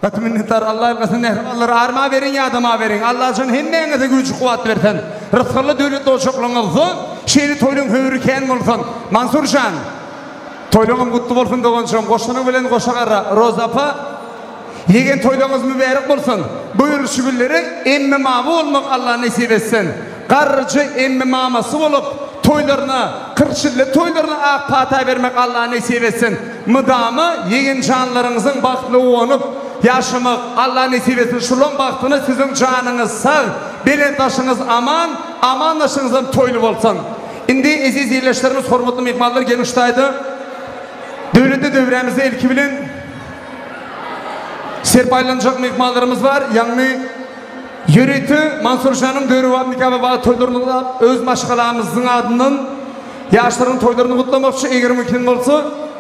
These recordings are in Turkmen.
Gaty minnetdar Allah ýalkasyn mähribanlar arma beriň ýadama beriň Allajan hemmäňize güýç kuwwat bersin rysgally döwletli ojaklaryňyzda şeýle toýlaň höwri kän bolsun Mansurjan toýlaňam gutly bolsun doganjygym goşanyň bilen goşa garra Roza apa ýegen toýlaňyz mübärek bolsun bu ýyl şu günleri emmi mawy bolmak Allah nesip etsin Garryja emmi mamasy bolup, toýlaryna, kyrçilli toýlaryna ak pata bermek Alla nesip etsin. Mydama ýegen janlaryňyzyň bagtyna guwanyp ýaşamak Alla nesip etsin. Şulaň bagtyna siziň janyňyz sag, belent başyňyz aman, aman başyňyzam toýly bolsun. Indi eziz ildeşlerimiz, hormatly myhmanlar geliň şu taýda döwletli döwrämizde ilki bilen serpaýlanjak myhmanlarymyz bar, ýagny Ýörite Mansurjanyň döwrebap nika we bagt toýlaryny gutlap, öz maşgalamyzyň adyndan ýaşlaryň toýlaryny gutlamakçy, eger mümkin bolsa,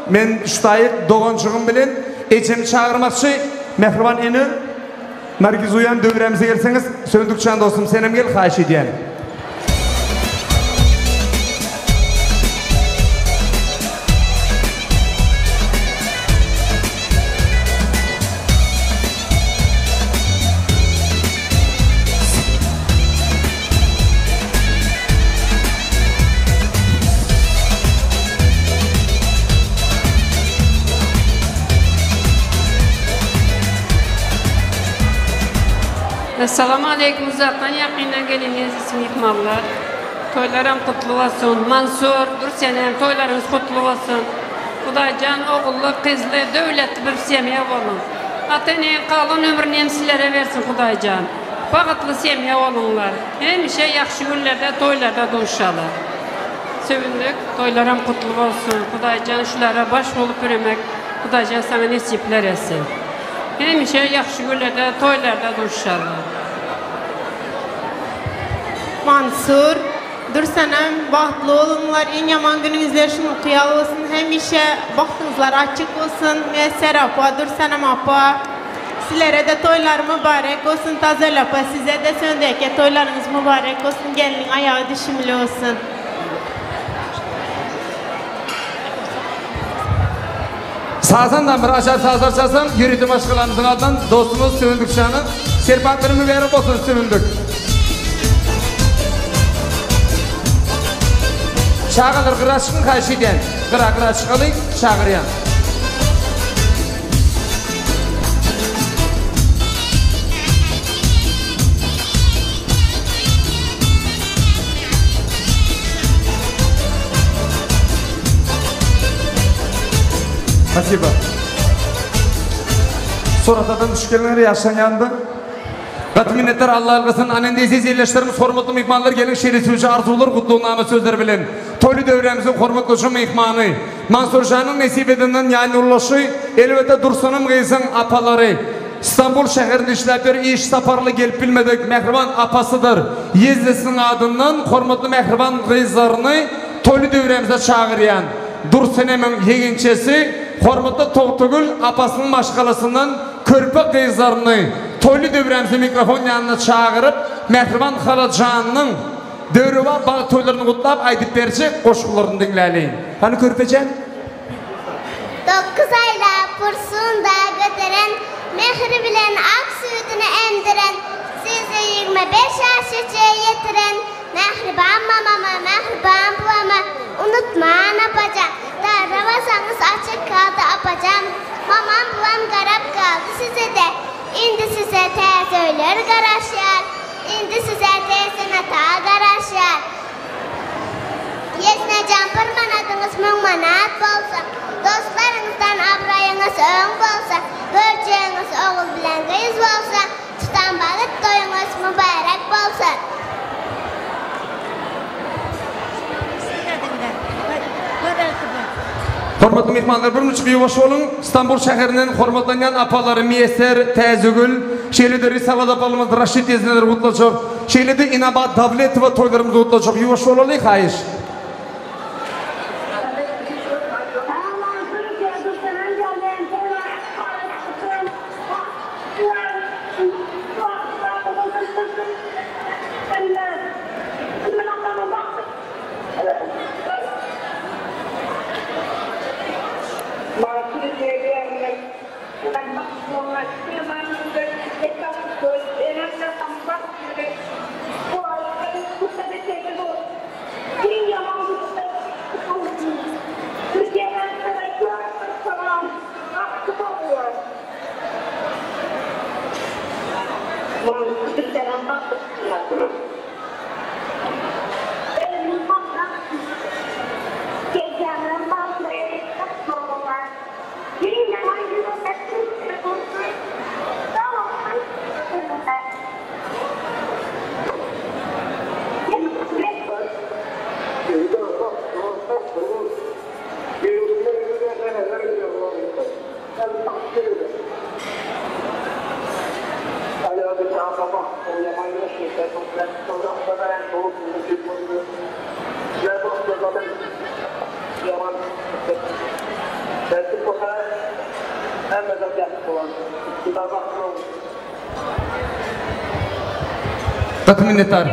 men şu taýyk doganjygym bilen ejemi çagyrmakçy, mähriban ene, Nargiz uýam döwrämize gelseňiz, Söndükjan dostum senem gel haýyş edýän. Essalamu aleýkum uzakdan ýakyndan gelen eziz myhmanlar. Toýlaram gutly bolsun. Mansur, Dürsenem toýlaryňyz gutly bolsun. Hudaýjan ogully gyzly döwletli bir semýa boluň. Ata eneň galan ömrüni hem sizlere bersin Hudaýjan. Bagtly semýa boluňlar. Hemişe ýagşy günlerde toýlarda duşaly. Söwündik toýlaram gutly bolsun. Hudaýjan şulara baş bolup ýüremek Hudaýjan saňa nesipler etsin. Hemişe ýagşy günlerde toýlarda duşaly. Mansur. Dürsenem bagtly boluňlar iň ýaman günüňizler şunuňky ýaly bolsun hemişe bagtyňyzlar açyk bolsun Miýesser apa Dürsenem apa sizlerede toýlar mübarek bolsun Tazel apa sizede Söndi eke toýlaryňyz mübarek bolsun gelniň aýagy düşümli bolsun. Sazandam bir açar sazlar çalsaň ýörite maşgalamyzyň adyndan dostumyz Söwündik jana serpatlary mübärek bolsun Söwündik. Çagalar gyra çykyň haýyş edýän. Gyra gyra çykalyň çagyrýan. Spasibo. Suratadan düşüp gelmeler ýaşlaň ýanynda. Gaty minnetdar Alla ýalkasyn. Ana indi eziz ildeşlerimiz, hormatly myhmanlar geliň şeýle süýji arzuwlar, gutlagnama sözleri bilen toýly döwrämiziň hormatlyja myhmany Mansurjanyň nesip edenden ýanýoldaşy, elbetde Dursunym gyzyň apalary, Stambul şäherinde işläp ýör, iş saparly gelip bilmedik mähriban apasydyr. Ýezdesiniň adyndan hormatly mähriban gyzlaryny toýly döwrämize çagyrýan. Dursunemiň ýegençesi hormatly Togtagül apasynyň maşgalasyndan körpe gyzlaryny toýly döwrämize mikrofon ýanyna çagyryp, mähriban halajanynyň döwrebap bagt toýlaryny gutlap aýdyp berjek goşgularyny diňläliň. Hany körpejem? Dokuz aýlap gursunda göteren, Mähri bilen ak süýdüni emdiren, Sizi 25 ýaşaça ýetiren Mähriban mamama, mähriban bubama Unutman apajan, Darra basaňyz açyk galdy apajan, Mamam, bubam garap galdy size-de, Indi size täze öýler garaşýar, Indi size täze nata garaşýar. Ýesnejan bir manadyňyz müň manat bolsa, Dostlaryňyzdan abraýyňyz öň bolsa, Görjegiňiz ogul bilen gyz bolsa, Tutan bagyt toýuňyz mübärek bolsun! Hormatly myhmanlar bir müçük ýuwaş boluň. Stambul şäherinden hormatlanýan apalary Miýesser, Täzegül, şeýle-de Risalat apalymyz Raşid ýezneleri gutlajak. Şeýle-de Inabat Dawletowa toýlarymyzy gutlajak. Ýuwaş bolaly haýyş. Gaty minnetdar.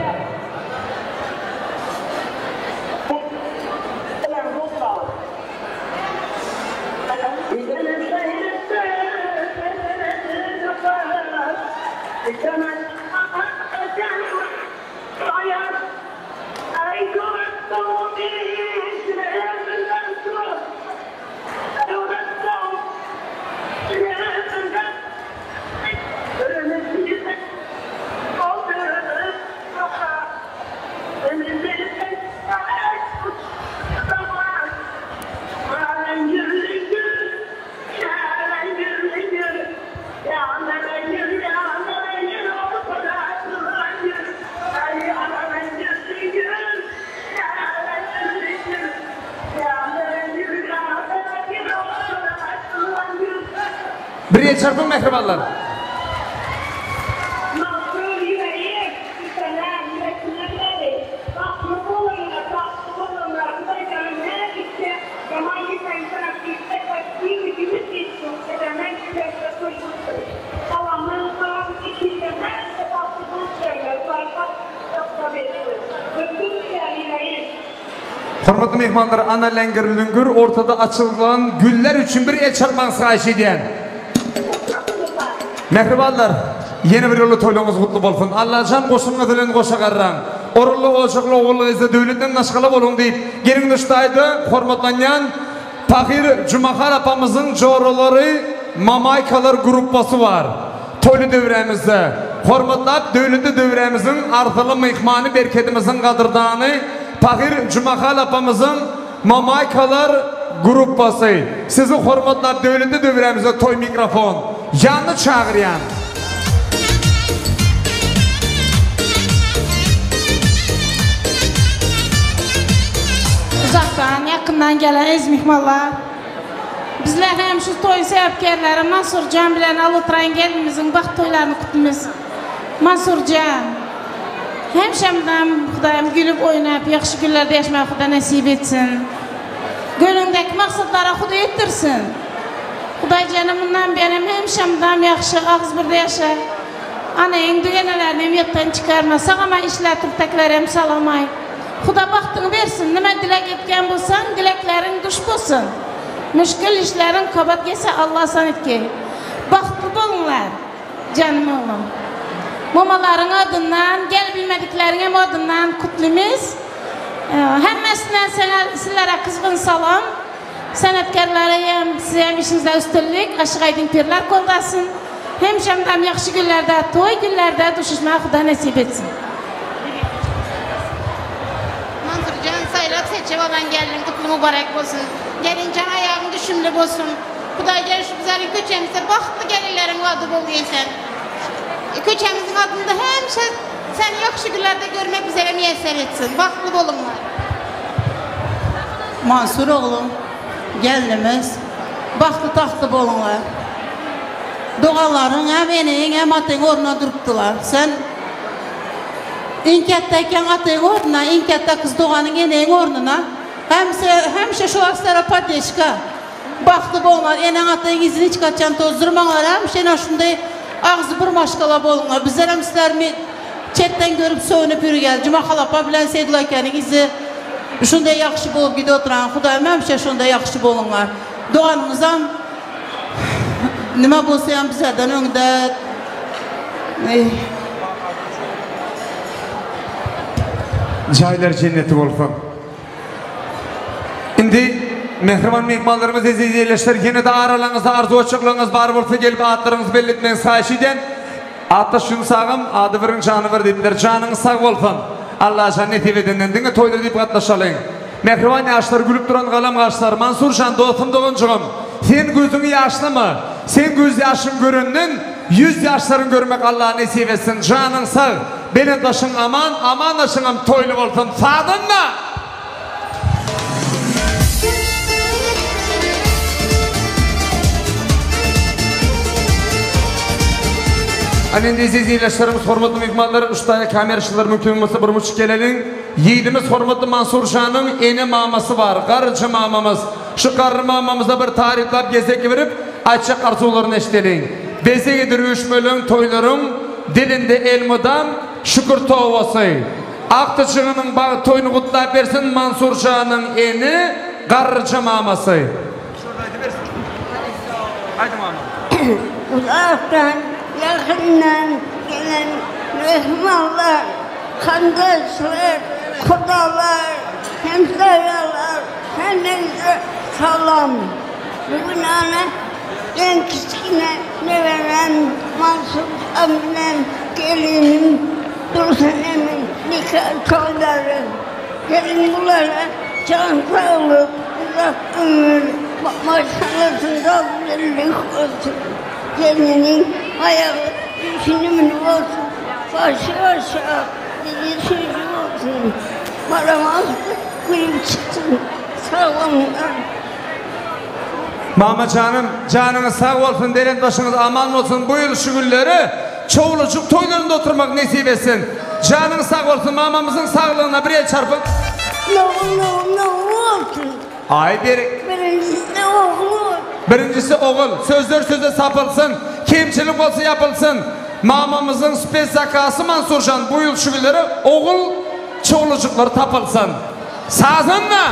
Bir el çarpyň mähribanlar. Hormatly myhmanlar ana läňgir-lüňgür ortada açylan güller üçin bir el çarpmagyňyzy haýyş edýän. Mähribanlar, ýene bir ýola toýlaryňyz gutly bolsun. Allajan goşunyňyz bilen goşa garraň. Orunly ojakly ogul-gyzly döwletli maşgala boluň diýip, gelin duşdaýda hormatlanýan Pahyr Jumahal apamyzyň joralary Mamaýkalar gruppasy bar. Toýly döwrämizde hormatlap döwletli döwrämiziň arzyly myhmany berkedimiziň gadyrdany Pahyr Jumahal apamyzyň Mamaýkalar gruppasy sizi hormatlap döwletli döwrämize toý mikrofon ýanyna çagyrýan. Uzakdan, ýakyndan gelen eziz myhmanlar! Bizler hem şu toýuň sebäpkärleri Mansurjan bilen Allotraýyn gelnimiziň bagt toýlaryny kutlymyz. Mansurjan, hemişe mydam Hudaýym gülüp oýnap ýagşy günlerde ýaşmagy Huda nesip etsin. Göwnüňdäki maksatlara Huda ýetdirsin. Hudaýjana mundan buýan hem hemişe mydam ýagşy agzybirde ýaşa. Anaýyň dügenelerini hem ýatdan çykarma. Sag-aman işläp turtaklar hem salamaý. Huda bagtyňy bersin, nime dileg etgen bolsaň, dilekleriň duş bolsun. Müşgil işleriň kabat gelse Alla asan etgeý. Bagtly boluňlar, janym oglum. Momalaryň adyndan, gel bilmedikleriňem adyndan kutlymyz. Hemmesinden saňa sizlere kyzgyn salam. Senetkarlara hem size hem işiňizde üstünlik, Aşyk Aýdyň pirler goldasyn. Hemişe mydam ýagşy günlerde, toý günlerde duşuşmagy Huda nesip etsin. Mansurjan saýlap seçip alan gelniň gutly mubarek bolsun. Gelinjan aýagyň düşümli bolsun. Hudaýjan şu bizeriň köçemizde bagtly gelinleriň wady bolgeýsen. Köçemiziň adynda hemişe seni ýagşy günlerde görmek bizere miýesser etsin. Bagtly boluňlar. Mansur oglum, gelnimiz, bagtly tagtly boluňlar. Doganlaryň hem eneň hem ataň ornuna durupdylar. Sen iň kätde ekeň ataň ornuna, iň kätde gyz doganyň eneň ornuna. Hemse hemişe şolar sizlere poddeşka. Bagtly boluňlar, eneň ataň izini hiç haçan tozdurmaňlar. Hemişe ene şunday agzy bir maşgala boluňlar. Bizler hem sizlermi çetden görüp söwnüp ýürýäs. Jumahal apa bilen Seýdulla akanyň izi şunday ýagşy bolup gidip oturan. Hudaýym hemişe şunday ýagşy boluňlar. Doganymyzam Nime bolsa hem bizlerden öňde. Jaýlary jenneti bolsun. Indi mähriban myhmanlarymyz eziz ildeşler ýene-de aralaryňyzda arzuw açyklaryňyz bar bolsa gelip atlaryňyzy belli etmegiňizi haýyş edýän. Atdaş Ýunus agam ady biriň jany bir diýipdir. Janyňyz sag bolsun. Allajan nesip edenden diňe toýda diýip gatnaşalyň. Mähriban ýaşlar gülüp duran galam gaşlar Mansur jan dostum doganjygym sen gözüňi ýaşlama seň göz ýaşyňy görenden ýüz ýaşlaryňy görmek Allah nesip etsin janyň sag belent başyň aman aman aşyňam toýly bolsun sazanda. Ana indi eziz ildeşlerimiz, hormatly myhmanlar, üç sany kameraçylar mümkin bolsa bir muçuk geleliň. Ýigidimiz hormatly Mansur şanyň ene mamasy bar, garryja mamamyz. Şu garry mamamyza bir taryplap gezek berip, aýtjak arzuwlaryny eşideliň. Bezeg eder üýşmeleň, toýlaryň, dilinde elmydam şükür tobasy. Agtyjygynyň bagt toýuny gutlap bersin Mansur janyň ene garryja mamasy. Uzakdan, ýakyndan gelen myhmanlar, garyndaşlar, gudalar, hemsaýalar hemmäňize salam. Bu gün ana iň kiçgine neberem Mansur jan bilen gelinim Dursun emin nika toýlary. Gelin bulara jan saglyk, uzak ömür, maşgalasynda güzellik bolsun. Gelniniň aýagy düşünimli bolsun, başy aşak, dili süýji bolsun. Balam gülüp çyksyn. Sag boluňlar. Mama janym janyňyz sag bolsun belent başyňyz aman bolsun bu ýyl şu günleri çowlujyk toýlarynda oturmak nesip etsin janyňyz sag bolsun mamamyzyň saglygyna bir el çarpyň. Nowul nowul nowul bolsun. Aý berek. Birinjisi ogul bolsun. Birinjisi ogul. Sözler söze sapylsyn. Kemçilik bolsa ýapylsyn. Mamamyzyň spes zakasy Mansurjan bu ýyl şu günleri ogul çowlujyklar tapylsyn. Sazanda!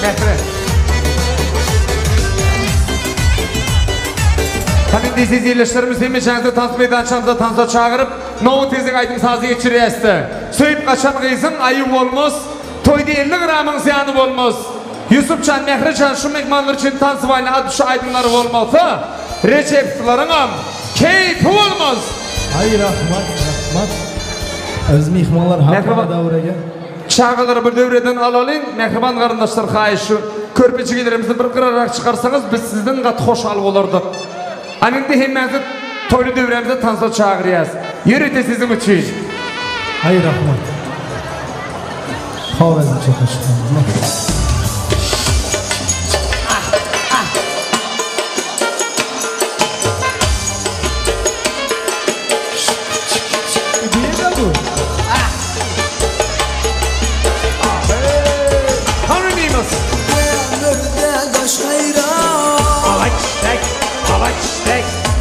Mähri. Hany indi eziz ildeşlerimiz hemmeçäňizi tans meýdançamyza tansa çagyryp, Nowy tezek aýdym sazy geçirýäs-de. Söýüp gaçan gyzyň aýyby bolmaz. Toýda 50 gramyň zyýany bolmaz. Ýusup jan, Mähri jan şu myhmanlar üçin tansybaýly at şu aýdymlary bolmasa, Rejepowlaryňam keýpi bolmaz. Aý rahmat rahmat. Aziz myhmanlar hakyna dawrege. Çagalary bir döwreden alalyň mähriban garyndaşlar haýyş şu körpe jigilerimizi bir gyrarak çykarsaňyz biz sizden gaty hoşal bolardyk. Ana indi hemmäňizi toýly döwrämize tansa çagyrýas. Ýörite siziň üçin. Aý rahmat. Horezm çykyşlar.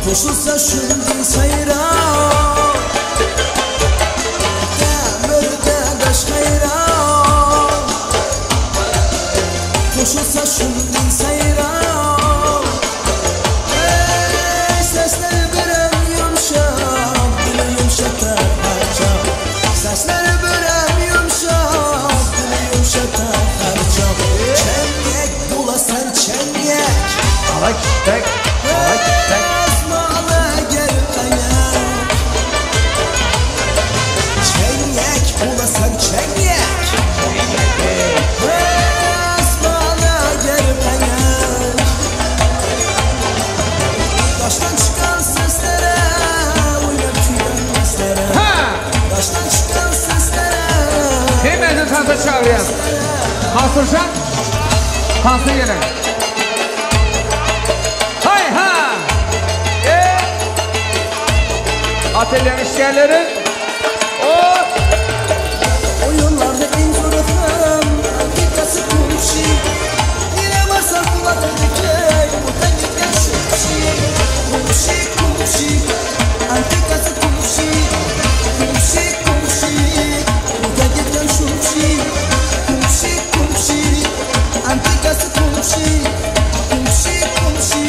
Qoşulsa şimdi sayran Ömürde daş hayran Qoşulsa şimdi sayran Ey sesleri birem yumşak Dili yumşatar harca Sesleri birem yumşak Dili yumşatar harca Çengek bulasan çengek Alak tek alak tek Esmalı gel ayak Çengek bulasan çengek Esmalı gel ayak Daştan çıkan seslere Uyup tüyen seslere Daştan çıkan seslere Hemmäňizi tansa çagyrýas. Mansurjan tansa geliň. Hay ha! E! Atelýäň işgärleri. Oh! Oyunlarda en zoru Antikası kumşi Yine varsa kulaklık Buradan giden şumşi Kumşi kumşi Antikası kumşi Kumşi kumşi Buradan giden şumşi Kumşi kumşi Antikası kumşi Kumşi kumşi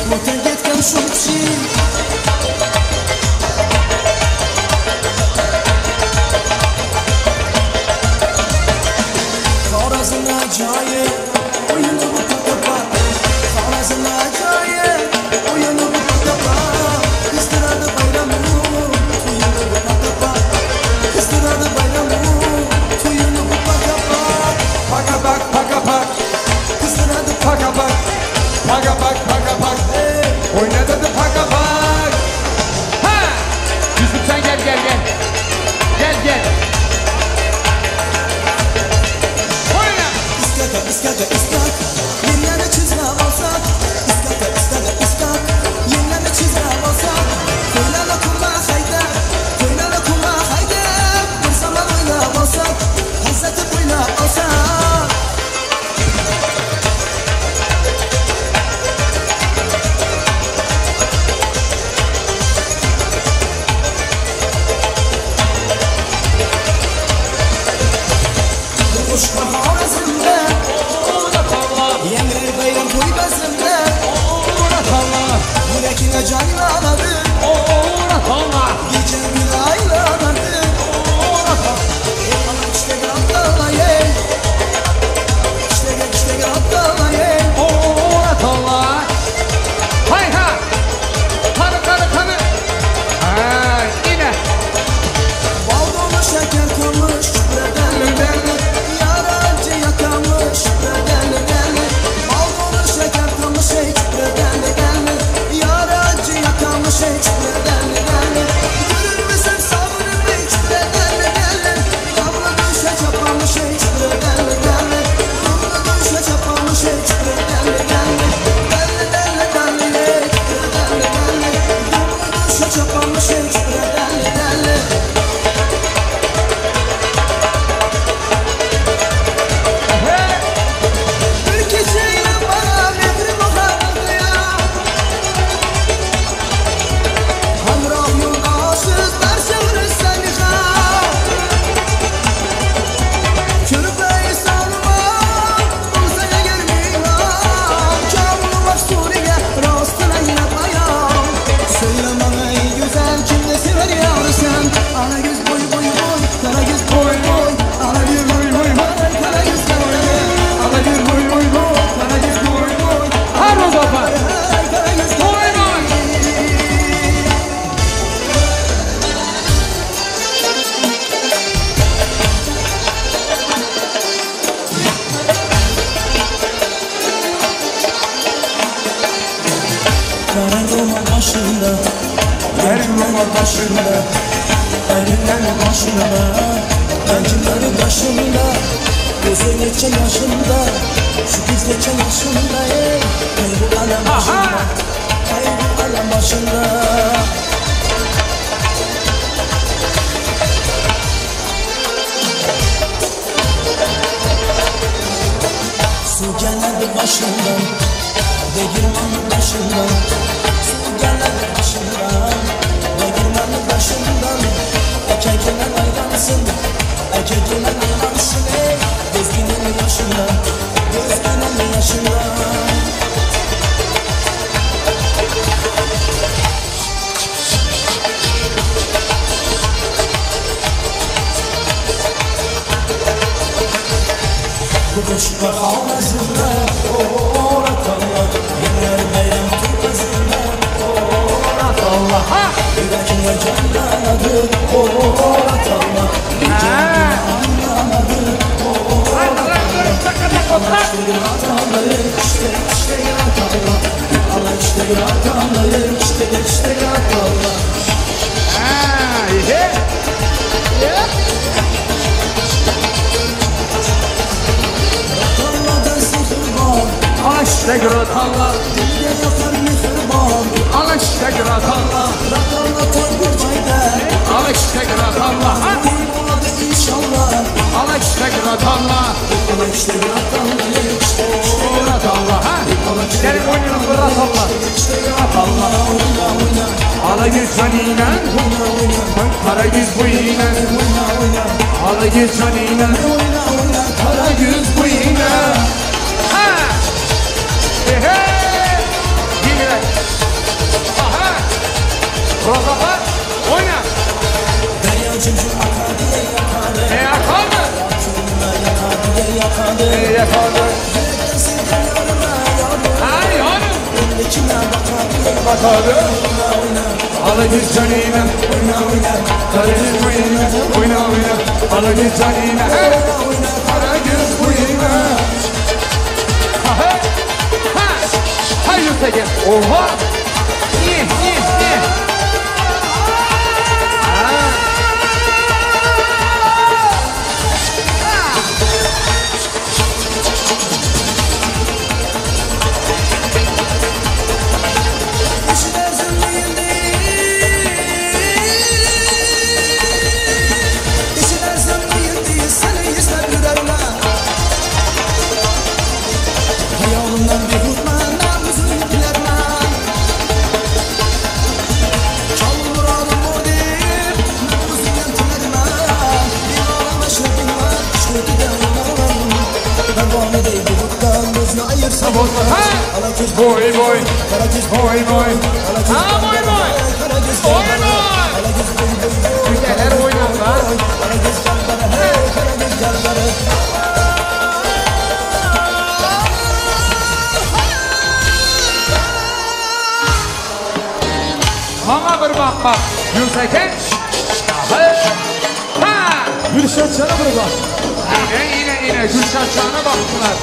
Buradan giden şumşi. caylanadı. Gece bir aylanadı. Ala işte gratala ye. İşte işte gratala ye. Hay ha. Kanı kanı kanı. Ha, yine. Bal dolu şeker kamış. Bedelli belli. Yarancı yakamış. Bedelli belli. Bal dolu şeker kamış. Bedelli belli. Yarancı yakamış. Bedelli belli. Görür müsün sabrı hiç? Bedelli belli. Yavru düşe çapamış. Bedelli belli. Yavru düşe çapamış. Bedelli belli. Belli belli belli. Bedelli belli. Yavru düşe çapamış. Bedelli belli. Bir geceyle bana mehri muhabbet ya. Hamrah yoldaşız dersin seni ha. Körpeyi salma, bulsaya gelmiyor. Kamlı var Suriye, rastına yine bayan. Söyle bana ey güzel, kimde sever yavru sen? Ana göz boy boy boy, kara göz boy boy. Ana bir boy boy boy, kara göz boy boy. Ana bir boy boy boy, kara göz boy boy. Har Mustafa. Kara göz boy boy. Kara duman başında, Erman başında, Elinler başında, Ekinlerin başında, Gözü neçe yaşında, Şu kız neçe yaşında, ey, Kaygı alem başında, Kaygı alem başında. Su geldi başından, Değirmenin başından. Su geldi başından, Değirmenin başından. Erkekler aylansın, erkekler aylansın ey. Gözünün yaşından, gözünün yaşından. Bu kuşlar havasında, oratanlar. Günler bayram tepesinde, oratanlar. Yürekler canlanadı, oratanlar. Gece anlamadı, oratanlar. Allah işte gratanları, işte işte gratanlar. Allah işte gratanları, işte işte gratanlar. Ha, iyi. Ratanlardan sihir var, Ala işte gratanlar. dilde yakar mihriban. Ala işte gratanlar. Ratanla toy bir cayda, Ala işte gratanlar. Ha. Olmadı inşallah. Ala işte gratanlar. Allah işte gratanlar, işte işte Gratanlar. Ha. Gelin oynayalım gratanlar. işte gratanlar. Oyna oyna, Ala yüz canine. oyna oyna, Kara yüz bu yine. oyna oyna, Ala yüz canine. oyna oyna. Kara yüz bu yine. Ha. Ehe. Yine. Aha. Rozafa. Oyna. Derya cimcim akar diye yakardı, E yakaldı. Yakınına yakar diye yakardı. E yakaldı. Yürekten sevdim yarıma yarım. Hay hanım. Önüne kime bakar diye Bakardı. Oyna oyna, Ala yüz canine. oyna oyna, Kara yüz bu yine. Oyna oyna. Ala yüz canine. oyna oyna. Kara yüz bu yine. Ha ha. Ha. Hay Yusuf. Oha. İyi iyi iyi. Ha. İşidersin değildi. İşidersin değildi. Seni ister yüreğime. Hayalımdan bir hutma, namusun dilerme. Çal muradım o deyip, namusundan tilerme. Bir ağlama şefin var, şöyle de olamam. Ben bu değil bu huttan, gözünü ayırsa Ha! Allah Boý boý. Boý boý. Ha boý boý. Boý boý. Güzeller oýnarlar. Maňa bir bak bak. Gülseken. Ha! Gülşat jana bir bak. Ine ine ine Gülşat jana bakdylar.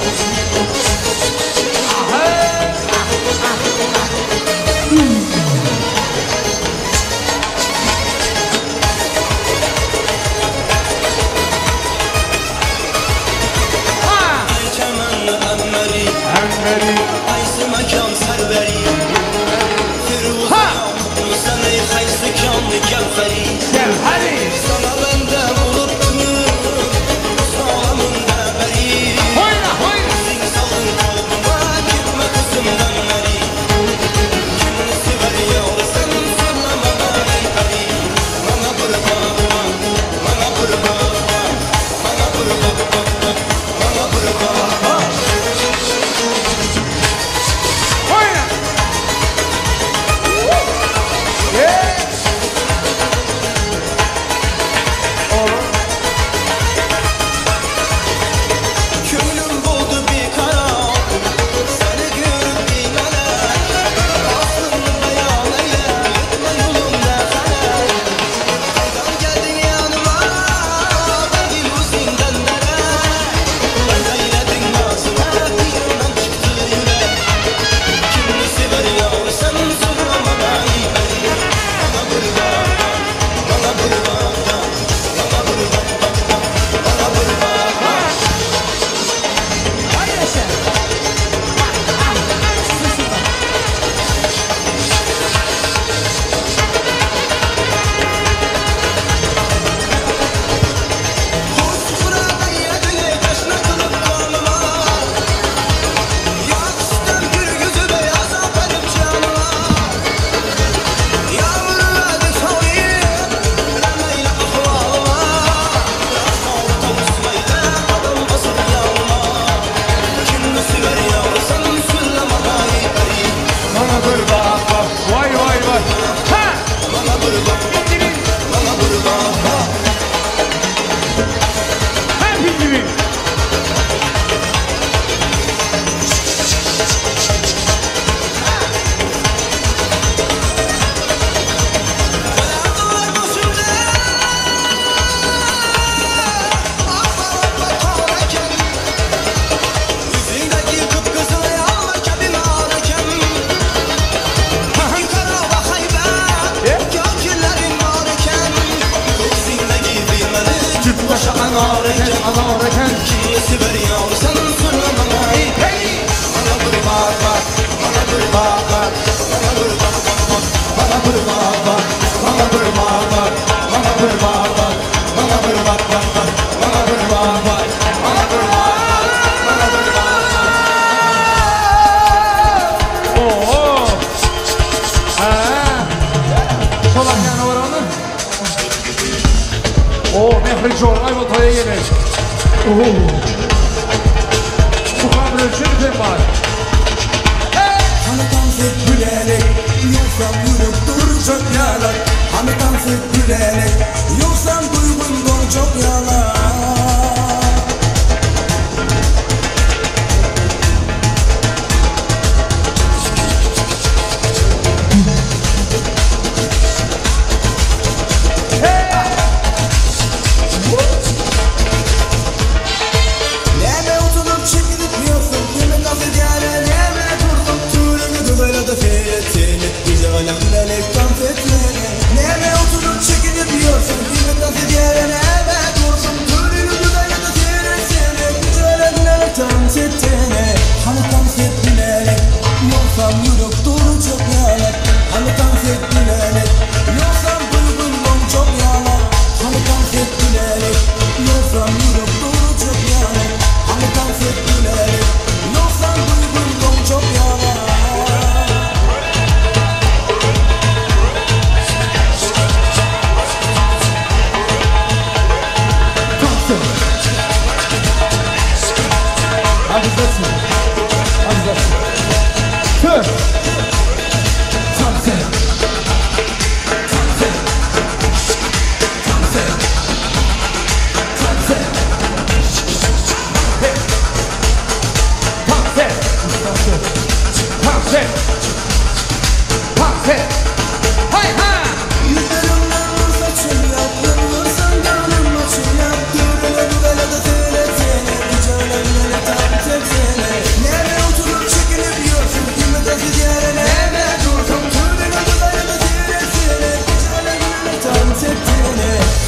Neme oturup çekinip yiyorsun? Kimi dans ediyene eve dur.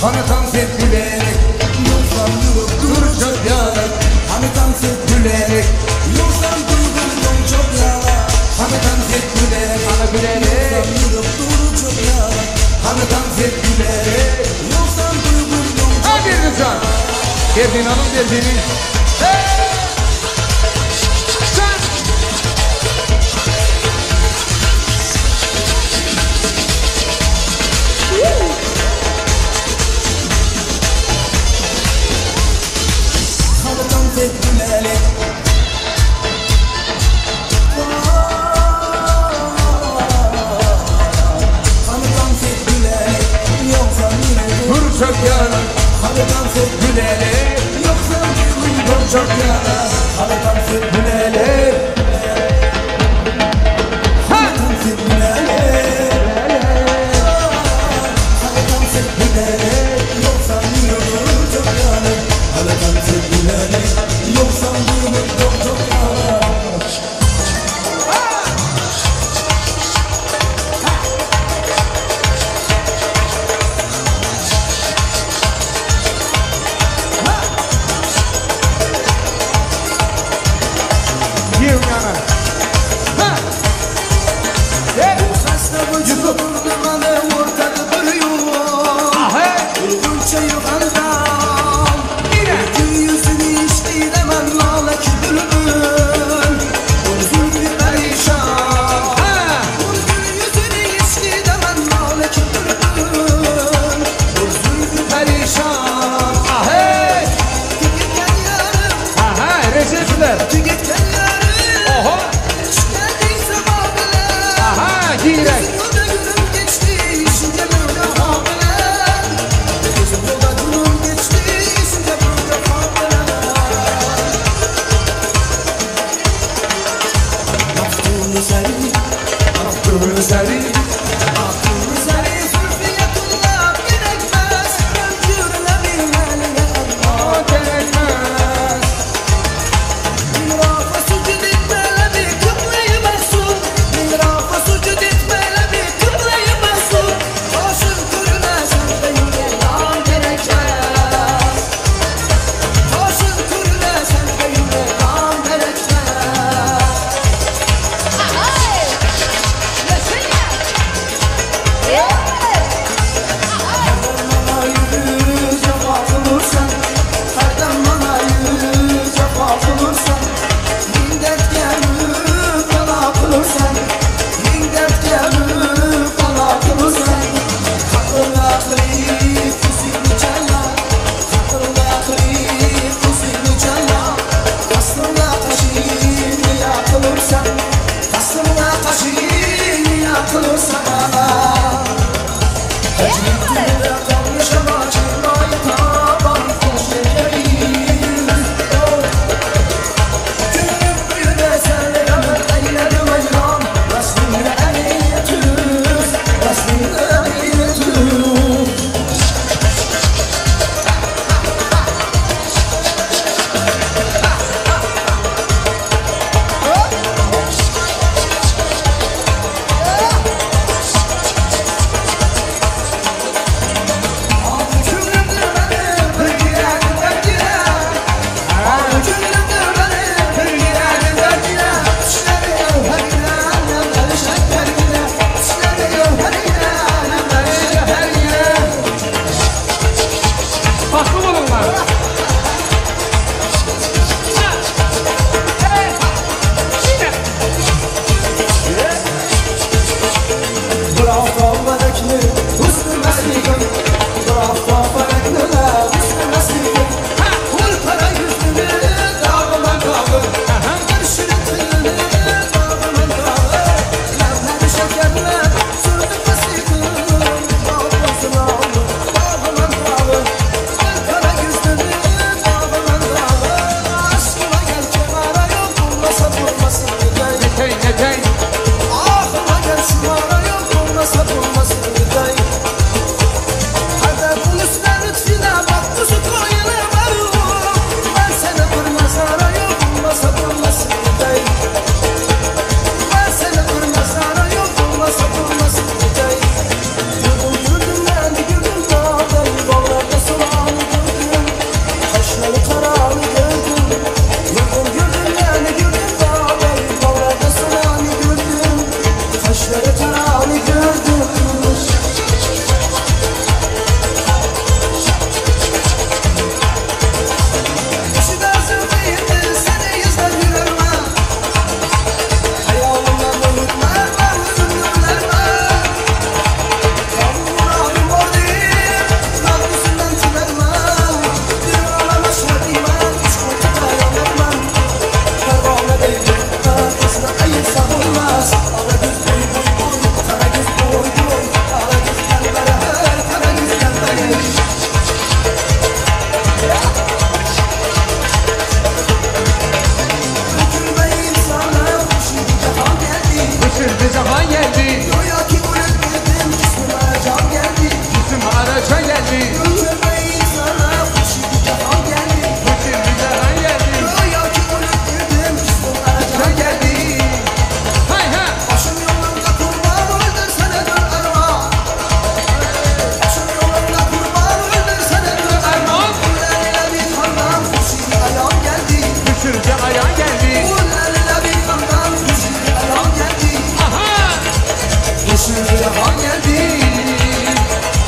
Hany tans et gülerek Ýogsam ýürek Durjak ýaly Hany tans et gülerek Ýogsam duýgym doňjak ýaly Hany tans et gülerek Hany gülerek Ýogsam ýürek durjak ýaly Hany tans et gülerek Ýogsam duýgym doňjak Ha Berdijan Berdini alyň Berdini Hey! Hany tans et gülerek Hany tans et gülerek Ýogsam ýürek Durjak ýaly Hany tans et gülerek Ýogsam duýgym Doňjak ýaly Hany tans et gülerek Hany tans et gülerek Hany tans et gülerek Ýogsam ýürek durjak ýaly Hany tans et gülerek Ýogsam duýgym doňjak ýaly Giň ýana. Ha! Hey! Hasta vücudumda bana ortada bir yol Aha! Ölgünçe yukarıdan Yine! Gün yüzünü işleyemem lale ki bülbül Zulmü perişan Ha! Gün yüzünü işleyemem lale ki bülbül Zulmü perişan Aha! Tügetken yarım Aha! Recepler. Tügetken yarım Oho! Geldiyse bağlı Aha! Giňräk. Yolda günüm geçti, işince böyle habeler. Gözüm yolda günüm geçti, işince böyle habeler. Maftun seri, maftun seri, maftun seri zülfiyetullah gerekmez. Ömrüne bilmeline Allah Gerekmez. Mirafa sucud etmele bir kıbleyi mahzun Mirafa sucud etmele bir kıbleyi mahzun Başın kürüne sen de yüreğe gerekmez Başın kürüne sen de yüreğe gerekmez Bana yüz cefa kılırsan Herden bana yüz cefa kılırsan Bin dert gelip bana kılırsan Bin dert gelip bana kılırsan Hatırla kırıp hüsnü cella Hatırla kırıp hüsnü cella Aslında taşını yakılırsan Aslında taşını yakılırsan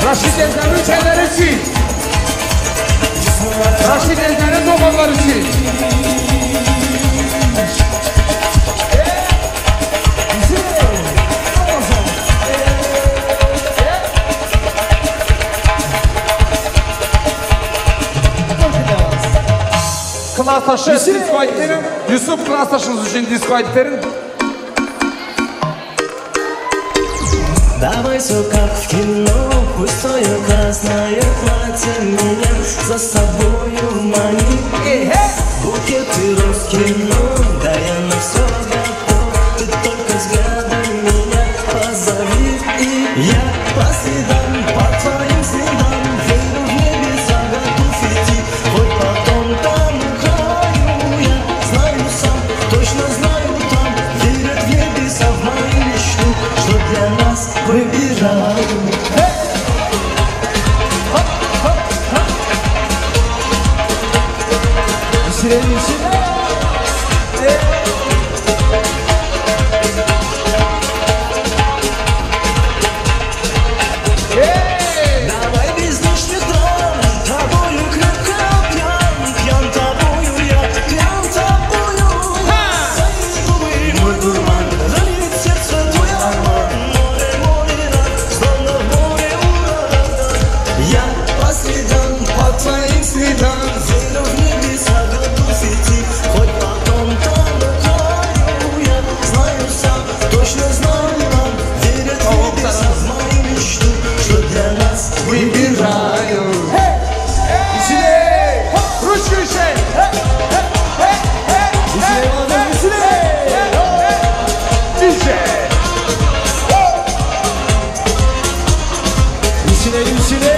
Raşit Ezemin çenleri üçin. Raşit Ezemin doganlar üçin. Klasdaşy disko aýdyp beriň. Ýusup klasdaşyňyz üçin disko aýdyp beriň. Давай все как в кино, пусть твое красное платье меня за собою манит. Букеты роз кино, да я на все готов. Ты только взглядом меня позови, и я по следам, по твоим следам, верю в небеса, готов идти, хоть потом там краю я знаю сам, точно знаю там, верят в небеса, в мою мечту, что для нас выбирают. Давай без лишних драм, тобою крепко пьян, пьян тобою я, пьян тобою. Твои губы, мой дурман, ранит сердце твой обман. Море, море, словно в море ураган. Я по следам, по твоим следам, верю в небеса, готов идти, хоть потом там на краю я знаю сам, точно знаю там, верят в небеса, в мою мечту, что для нас выбирают. Ручки выше! Диджей! Içine içine.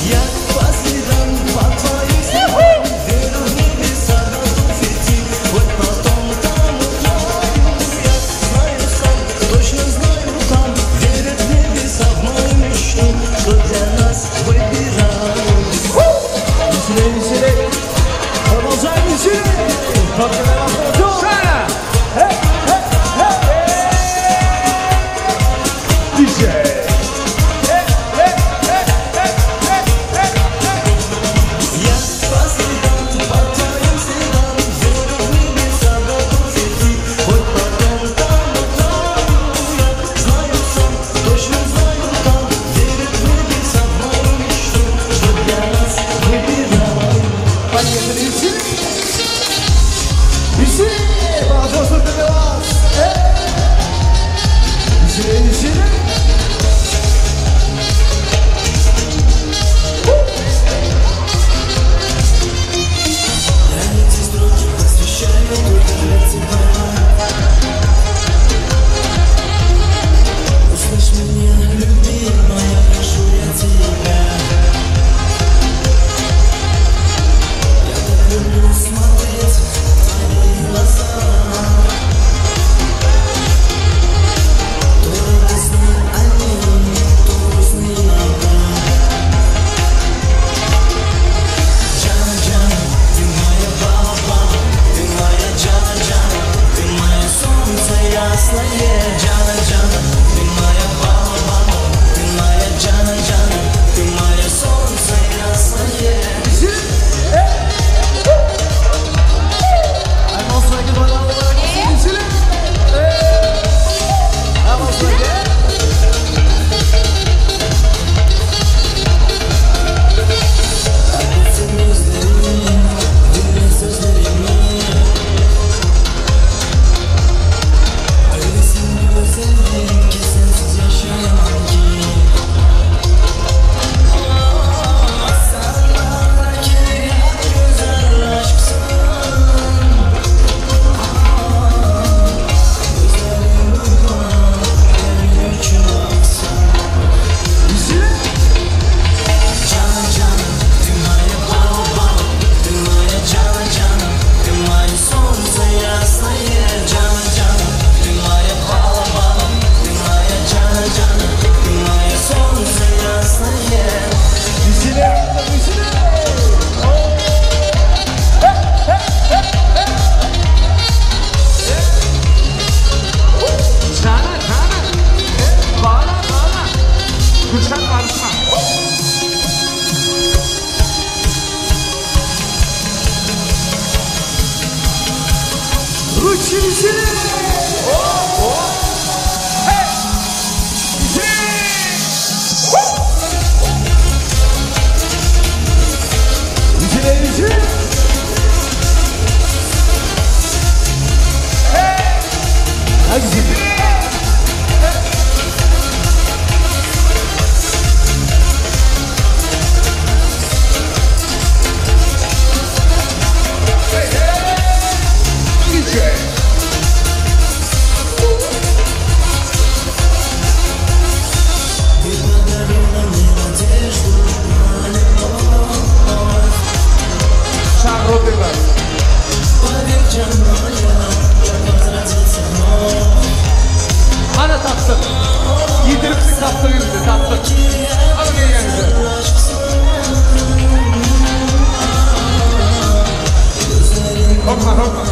Я по следам, по твоим следам, верю в небеса, готов идти, хоть потом там краю я знаю сам, точно знаю там, верят в небеса, в мою мечту, что для нас выбирают. Içine içine. Продолжаем içine. Şana! Диджей! Я по следам, по твоим следам, верю в небеса, готов идти, хоть потом там на краю я знаю сам, точно знаю там, верят в небеса, в мою мечту, что для нас выбирают. Поехали içine. İçine. Пожалуйста, для вас. İçine içine. Я эти строки посвящаю только для тебя. Услышь меня, любимая, прошу я тебя. Я так люблю смотреть в твои глаза. То радостны они, то грустны иногда. Джан-джан, ты моя баба, ты моя джан-джан, ты мое солнце ясное, джан-джан, ты моя баба, ты моя джан-джан, ты мое солнце ясное. İçine. Sen gözlerimi, dinle sözlerimi. Öylesine Içir, içir! Hop, hop! Hey! İçir! Hop! İçir, içir! Hey! Hadi içir! Ana tapdyk. Ýitiripdik tapdyk indi tapdyk. Alyň gelýäňizi. Hokman hokman.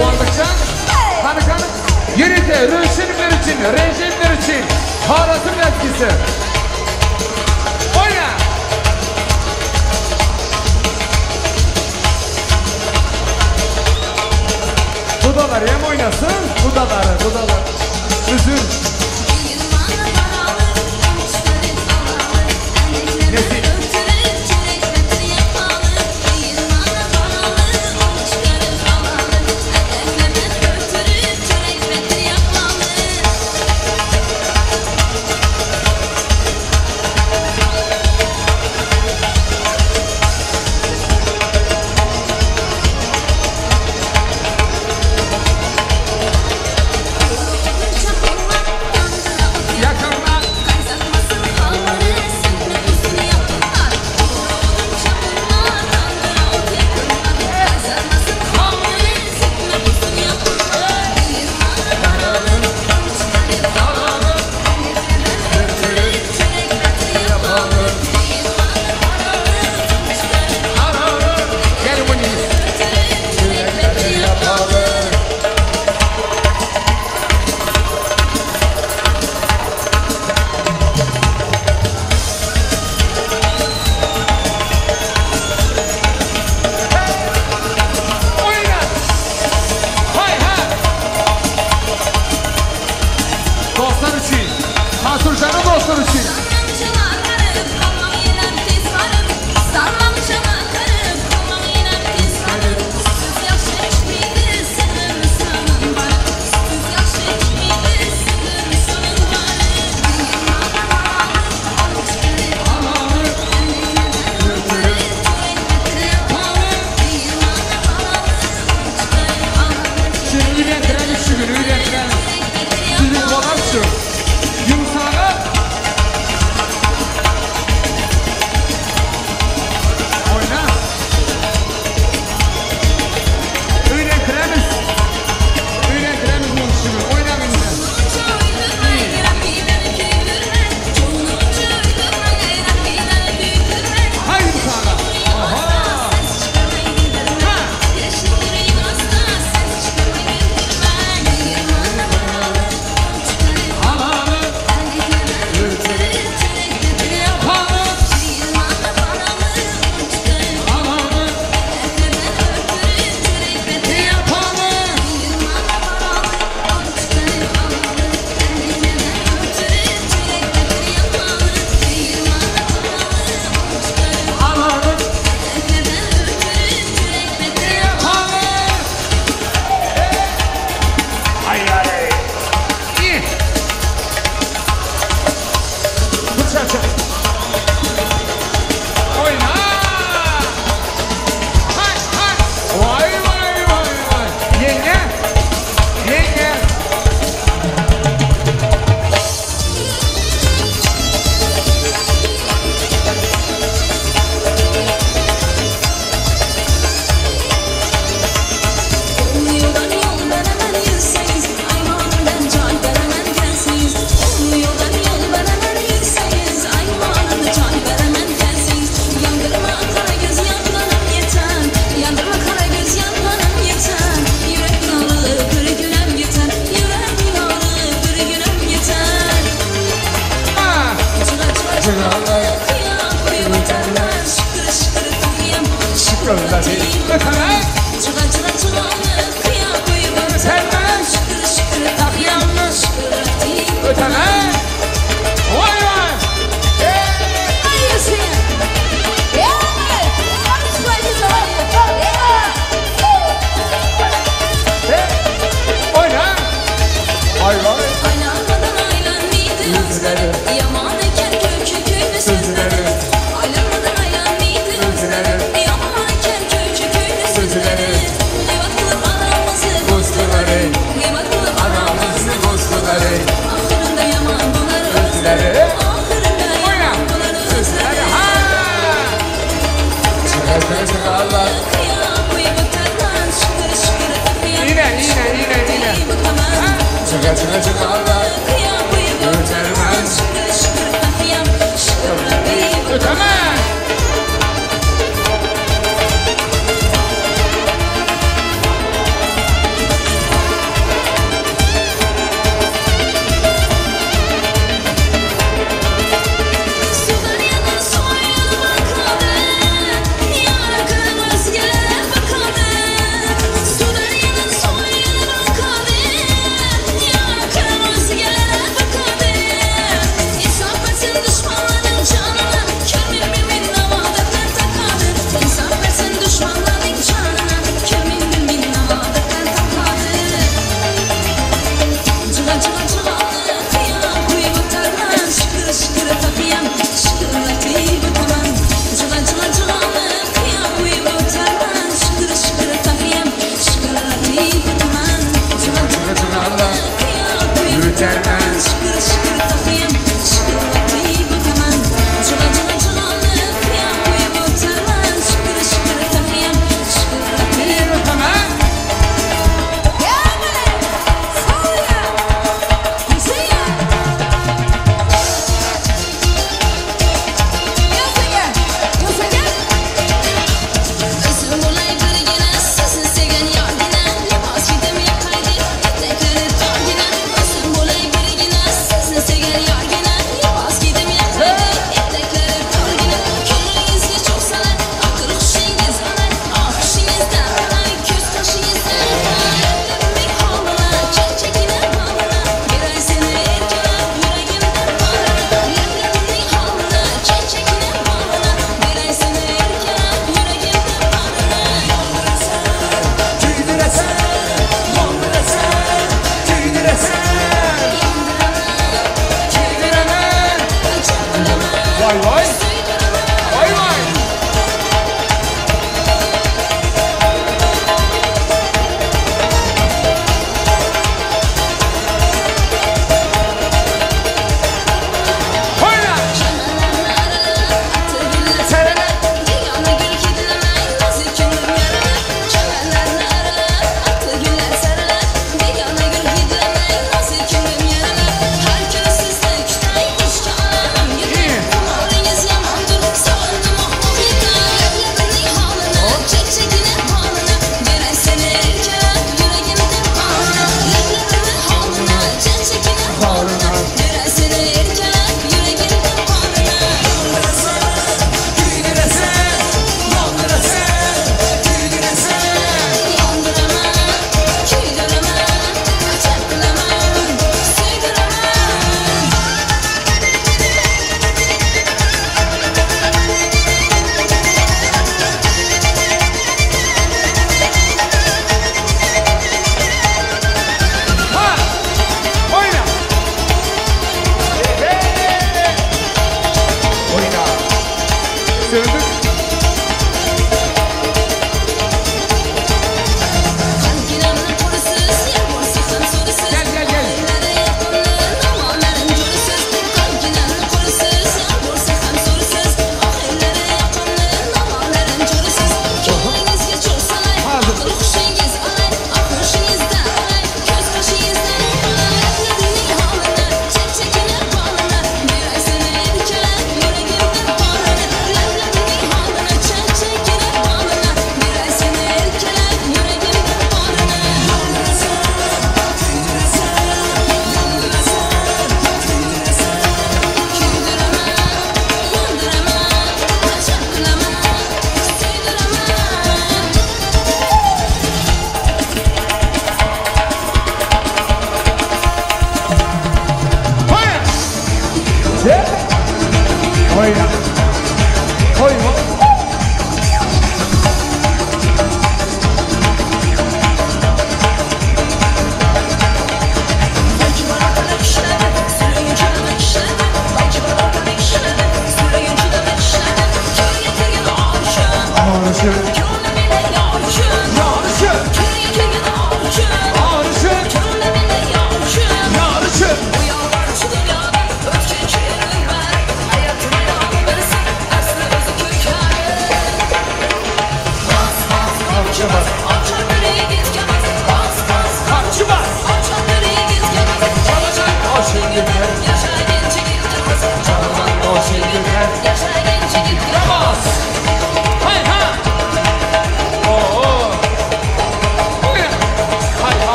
Guwandykjan, hany hany, ýörite Röwşenler üçin, Rejepler üçin Horezm ýazgysy. Oýna! Gudalar hem oýnasyn, gudalary, gudalar. Üzüm. Nesip.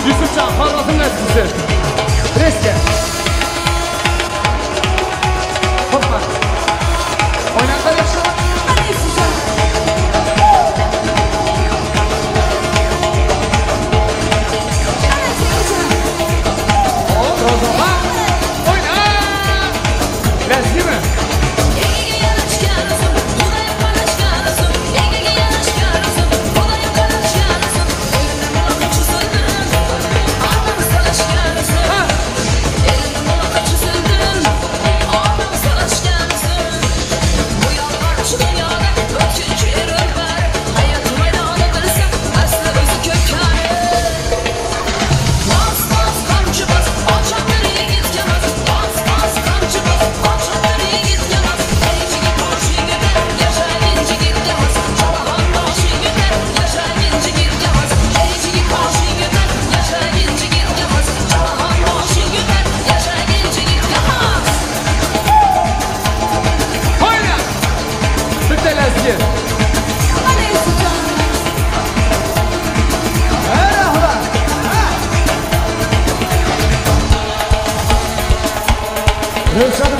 Ýusufjan, hormatyň ählisi. Reske. Hoppa. Oýnaňlar ýagşy. Oýna! Lezgimi? Oýna! Bitte lezgi. Röwşen.